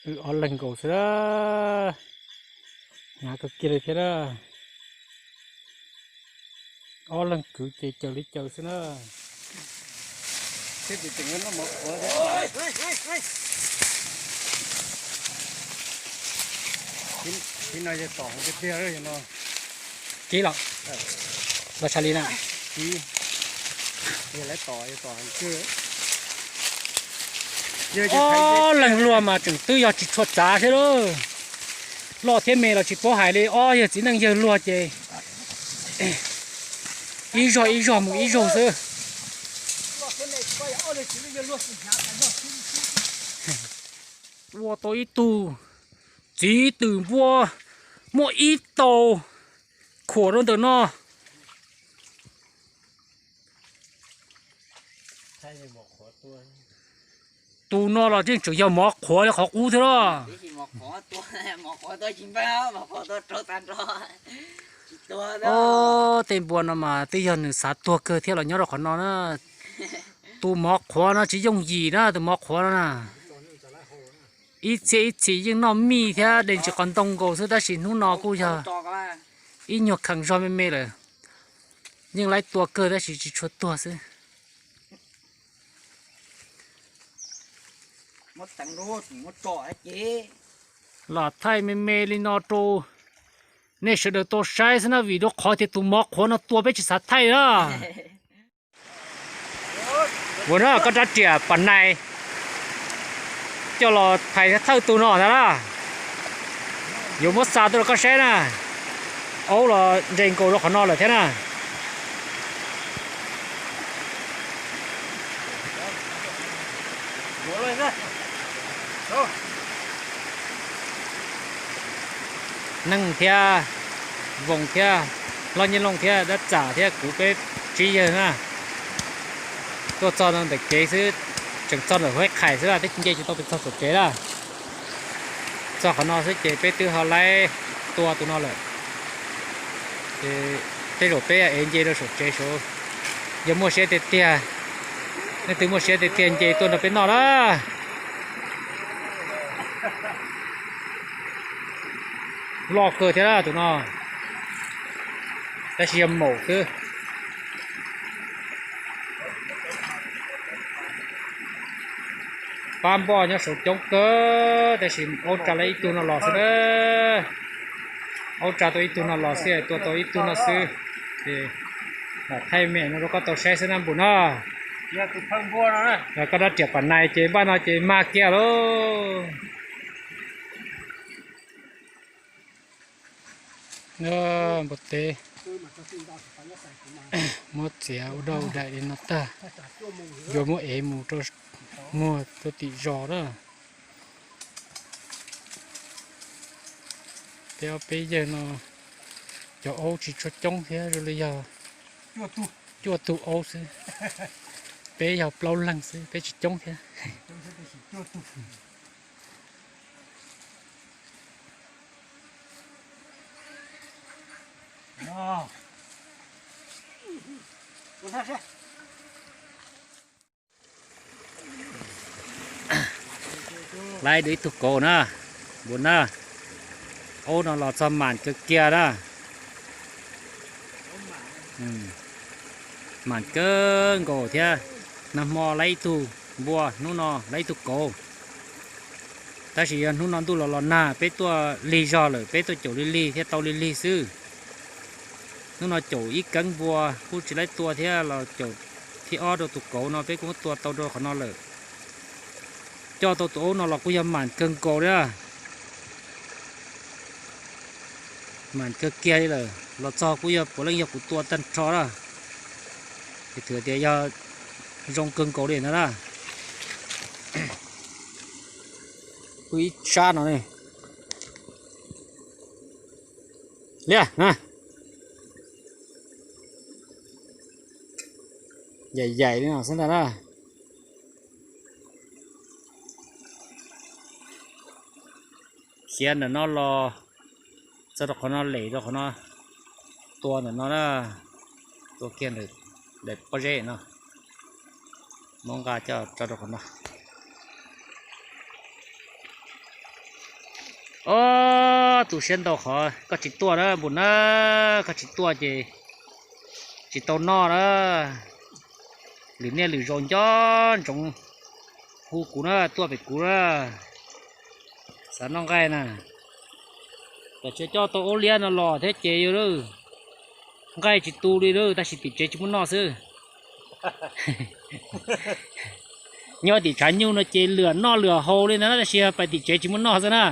Wb ob leeg nkaus xwb na, hnyav kawg kiag li thiab na. Ob leeg kwv ces caws li caws xwb na. Kib los, los tshaj li na. Ob leeg luag mas tseem twb yog tsis tshua txav thiab lauj. Loj thiab me los tsis paub hais li, ob yawg txiv neej yawg luag ces ib zog ib zog mus ib zaug xwb. Ua tau ib tug txiv twm npua muaj ib tau khuam rau ntawm no. Tus no los yeej tseem yog mov qhuav li qhov qub thiab los. Tej npua no mas twb yog nws xav tuag kawg thiaj los nyob rau qhov no na. Tus mov qhuav no tsis yooj yim na, tus mov qhuav no na. Ib txhia ib txhis yeej noj mij thiab de ntsis qos ntoo nkaus xwb, tab sis hnub no kuj yog ib nyuag kheev zog me me lawm. Yeej laib tua kawg tab sis tsis tshua tuag xwb. Los thaij me me li no rau nej sawv daws tau saib xwb na, vim rau qhov tias tus mov qhuav no tua peb tsis xav thaij na. Ua no koj rab riam pas nais coj los thaiv thawj tus no ntag na. Yuav muab xa tuaj rau koj saib na. Aub los ntse nkaus rau qhov no lawm thiab na. Neeg thiab, Voos thiab, Hlob Nyiaj Looj thiab, Dab Txam thiab kuv peb tsib yawg na, tuaj txog no ntawm kev xwb, tseem txog ntawm Huab Qhais xwb, twb nce tsis tau pes txog saum tsev na. Txog qhov no xwb ces peb twb ho laib tua tus no lawm. Ces tej zaum peb ev nce rau saum tsev saud, yog muaj siab tiag tiag, leej twg muaj siab tiag tiag nce tuaj nrog peb noj na. Loj kawg thiab tus no, tab sis yog maum xwb. Pab npoj nyob saud coob kawg, tab sis aub tsa lawm ib tug no los xwb na. Aub tsa tau ib tug no los xwb, tua tau ib tug no xwb. Ces mam thaij me no rau koj tau saib xwb na npus na. Koj rab riam pas nais ces npaj no ces mag kiag lauj. Npua teb muab txiav ua doj ua daim li no tag, yuav muab ev mus rau muag rau tim zos na. Peb ob peb yawg no cov aub tsis tshua coob thiab, zoo li yog cuaj tug aub xwb. Peb yog plaub leeg xwb, peb tsis coob thiab. Laib dua ib tug kauv na, npus na. Aub no los txog mam kawg kiag na. Mam kawg nkaus thiab. Nag hmo laib ib tug npua, hnub no laib ib tug kauv. Tab sis yog hnub no ntuj los los nag, peb tuaj lig zog lawm, peb tuaj caum lig lig thiaj tau lig lig xwb. Hnub no caum ib keeb npua kuj tsis laib tua thiab, los caum thib ob rau tus kauv no, peb kuj muab tua tau rau qhov no lawm. Coj tau tus aub no los kuj yog mam kawg nkaus li. Mam kawg kiag li lawm, los txog kuj yog puav leej yog kuv tua tag nrho na. Ces thwm tias yog zoo kawg nkaus li no na. Pw ib sab no ne. Liaj na. Yaim yaim li no xwb ntag na. Khiav ntawm no los txog rau qhov no, lem rau qhov no, tua ntawm no na, tua kiag ntawm pob zeb no, muab nqa coj tso rau qhov no. Ob, tu siab ntau qhov koj tsis tuaj na npus na, koj tsis tuaj ces tsis tau noj na. Lwm niaj lwm zaus nco ntsoov hu kuv na, tuaj pem kuv na. Xav noj nqaij na, tam sim coj tau ob liab no los thiab ces yus lawm, nqaij tsis tu li lawm, tab sis tim tsev tsis muaj noj xwb. Nyob tim tshav nyuj no ces lwm noj lwm haus li ntawd na, tab sis pais tim tsev tsis muaj noj xwb na.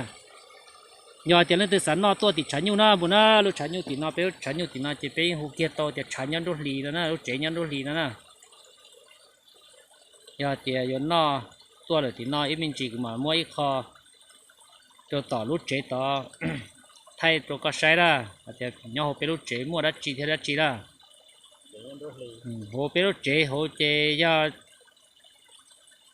Yog tias leej twg xav noj tuaj tim tshav nyuj na npus na, lub tshav nyuj tim no, peb lub tshav nyuj tim no ces peb yeej hu kiag tau tias tshav nyob nruab hlis no na, lub tsev nyob nruab hlis no na. Yog tias yuav noj, tuaj lawm tim no ib me ntsis kuv mam muab ib qho rau tom lub tsev tod thaij rau koj saib na, hais tias nyob hauv peb lub tsev muaj dab tsi thiab dab tsi na. Hauv peb lub tsev hauv ces yog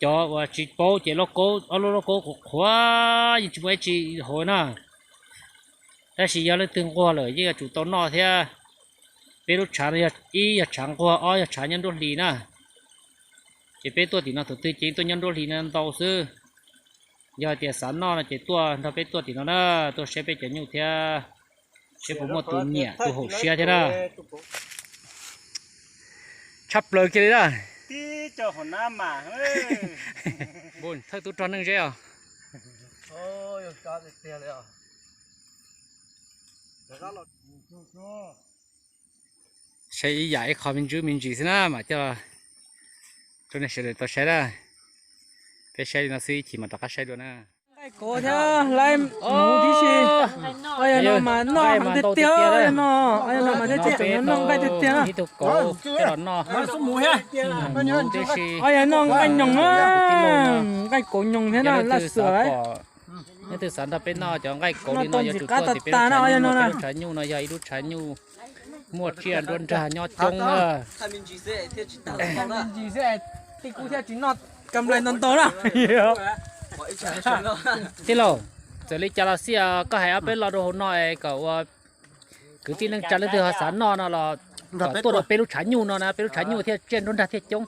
cov uas tsis paub ces lauj kaub, ob lub lauj kaub qhuav qhuav yeej tsis muaj ib tsi hauv na. Tab sis yog leej twg nquag lawm yeej yuav tsum tau noj thiab. Peb lub tshav no yog ib yog tshav nquag, ob yog tshav nyob nruab hlis na. Ces peb tuaj tim no thaum twg ces tuaj nyob nruab hlis no ntau xwb. Yog tias xav noj no ces tuaj nrog peb tuaj tim no na, tuaj saib peb cov nyuj thiab, saib puas muaj tus nyiam tus haum siab thiab na. Tshaj plaws kiag li na. Thawj tub rog neej zeb os. Saib ib yam ib qho me ntsis me ntsis xwb na, mam coj rau nej sawv daws tau saib na. Peb saib li no xwb, ib chim mam rov qab saib dua na. Nqaij kauv thiab laib hmuv tib si. Yog no mas noj heev tiag tiag no, yog no mas thiaj tseem noj nqaij tiag tiag. Ib tug kauv thiab los noj hmuv tib si. Yog noj nqaij nyoos, nqaij kauv nyoos thiab na, laj xwm. Leej twg xav nrog peb noj cov nqaij kauv li no yuav tsum tuaj tim peb lub tshav nyuj no, peb lub tshav nyuj no yog ib lub tshav nyuj muaj tsiaj nruab nrag nyob coob na. Tij kuv thiaj tsis noj kam lais ntau ntau na. Tij laug, txawm li cas los xij koj hais ob peb lo rau hauv no es kom ua kwv tij neej tsa leej twg ho xav noj no los kom tuaj rau peb lub tshav nyuj no na, peb lub tshav nyuj thiaj tsiaj nruab nrag thiaj coob.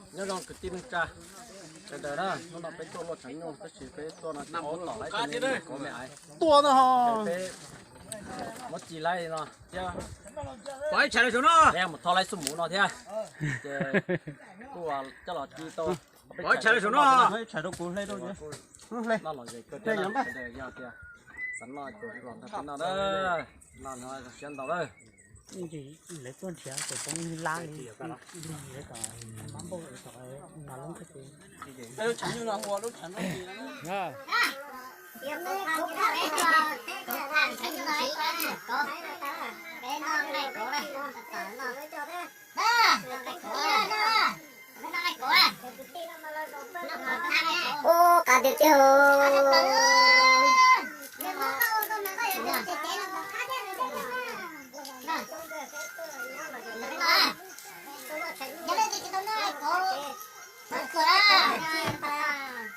Tuaj no, pov ib tshav lawv saum no, mus tho laib xub mus no thiab, ces kuj coj los ci tau. Pov ib tshav lawv saum no, ib tshav rau kuv hle rau, noj los ze kawg thiab, yog tias xav noj ces los nrog peb noj na, noj no zoo siab ntau lawm. Lawv tuaj nrhiav ces poob lab li, lub npauj no lub koj ces. Ub, qab tiag tiag.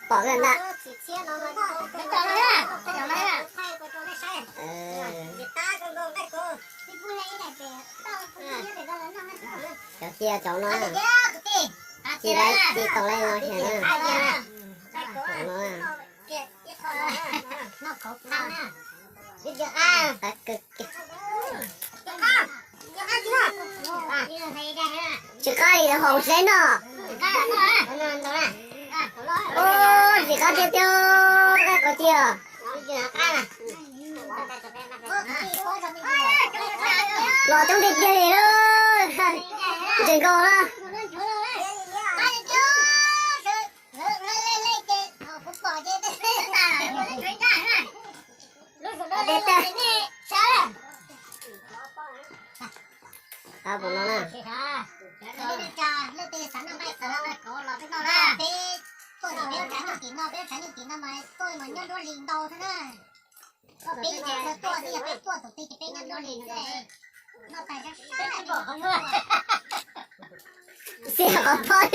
Pom kawg ntag. Cov cia cov no, cia lawv cia tau lawv no thiab na. Cov no, qab kawg kiag. Tsis qab li haus seb no. Ub, tsis qab tiag tiag, nqaij kauv tiag. Los coob tiag tiag li lawm. Ntses nkaus na. Qab puas no na? Leej twg xav noj nqaij kauv los peb noj na. Peb tuaj tim peb lub tshav nyuj tim no, peb lub tshav nyuj tim no mas tuaj mas nyob nruab hlis ntau xwb na. Peb ces tuaj xwb, yog peb tuaj tus twg ces peb nyob nruab hlis xwb. Noj tas sab sab. Xiam qhov pob.